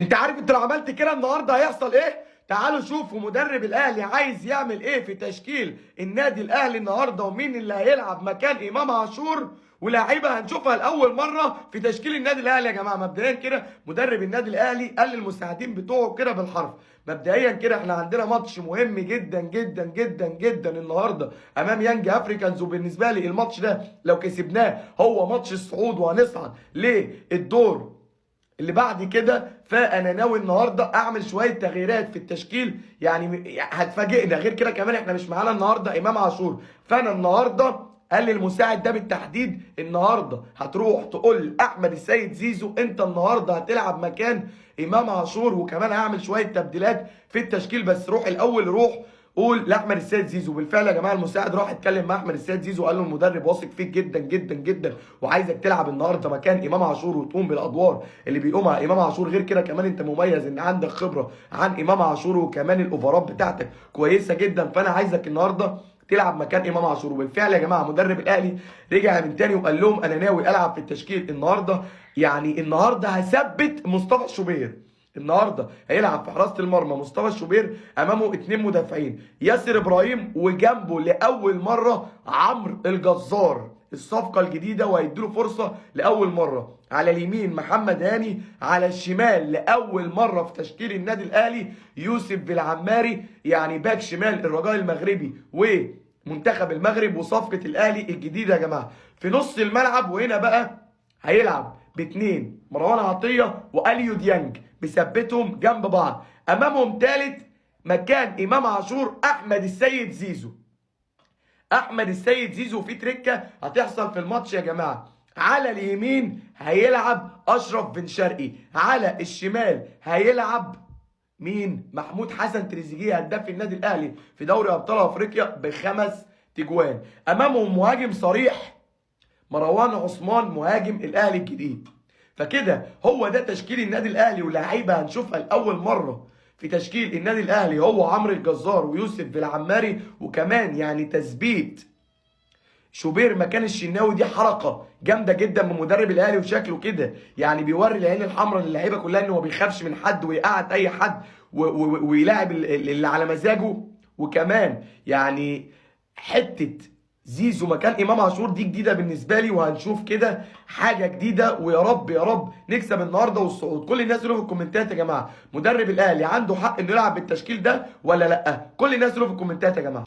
انت عارف انت لو عملت كده النهارده هيحصل ايه؟ تعالوا شوفوا مدرب الاهلي عايز يعمل ايه في تشكيل النادي الاهلي النهارده، ومين اللي هيلعب مكان امام عاشور، ولاعيبه هنشوفها لاول مرة في تشكيل النادي الاهلي يا جماعة. مبدئيا كده مدرب النادي الاهلي قال للمساعدين بتوعه كده بالحرف، مبدئيا كده احنا عندنا ماتش مهم جدا جدا جدا جدا النهارده امام يانج افريكانز، وبالنسبة لي الماتش ده لو كسبناه هو ماتش الصعود وهنصعد للدور اللي بعد كده. فانا ناوي النهارده اعمل شوية تغييرات في التشكيل، يعني هتفاجئنا. غير كده كمان احنا مش معانا النهارده امام عاشور، فانا النهارده قال لي المساعد ده بالتحديد النهارده هتروح تقول لاحمد السيد زيزو انت النهارده هتلعب مكان امام عاشور، وكمان هعمل شوية تبديلات في التشكيل، بس روح الاول روح قول لاحمد السيد زيزو. بالفعل يا جماعة المساعد راح اتكلم مع احمد السيد زيزو وقال له المدرب واثق فيك جدا جدا جدا وعايزك تلعب النهارده مكان امام عاشور وتقوم بالادوار اللي بيقومها امام عاشور. غير كده كمان انت مميز ان عندك خبره عن امام عاشور، وكمان الاوفرات بتاعتك كويسة جدا، فانا عايزك النهارده تلعب مكان امام عاشور. وبالفعل يا جماعة مدرب الاهلي رجع من تاني وقال لهم انا ناوي العب في التشكيل النهارده، يعني النهارده هثبت مصطفى شوبير. النهارده هيلعب في حراسة المرمى مصطفى الشوبير، امامه اتنين مدافعين ياسر ابراهيم وجنبه لاول مرة عمرو الجزار الصفقة الجديدة، وهيديله فرصة لاول مرة. على اليمين محمد هاني، على الشمال لاول مرة في تشكيل النادي الاهلي يوسف بالعماري، يعني باك شمال الرجاء المغربي ومنتخب المغرب وصفقه الاهلي الجديدة يا جماعة. في نص الملعب وهنا بقى هيلعب باتنين مروان عطية واليو ديانج، بيثبتهم جنب بعض. امامهم ثالث مكان امام عاشور احمد السيد زيزو. احمد السيد زيزو في تريكه هتحصل في الماتش يا جماعة. على اليمين هيلعب اشرف بن شرقي، على الشمال هيلعب مين؟ محمود حسن تريزيجيه هداف النادي الاهلي في دوري ابطال افريقيا ب5 تجوان. امامهم مهاجم صريح مروان عثمان مهاجم الاهلي الجديد. فكده هو ده تشكيل النادي الاهلي، ولاعيبه هنشوفها لاول مرة في تشكيل النادي الاهلي هو عمرو الجزار ويوسف بالعماري، وكمان يعني تثبيت شوبير مكان الشناوي. دي حركة جامدة جدا من مدرب الاهلي، وشكله كده يعني بيوري العين الحمراء للعيبة كلها انه ما بيخافش من حد ويقعد اي حد ويلاعب اللي على مزاجه. وكمان يعني حتة زيزو مكان امام عاشور دي جديدة بالنسبة لي، وهنشوف كده حاجة جديدة، ويا رب يا رب نكسب النهارده والصعود. كل الناس يقولوا في الكومنتات يا جماعة مدرب الاهلي عنده حق انه يلعب بالتشكيل ده ولا لا؟ كل الناس يقولوا في الكومنتات يا جماعة.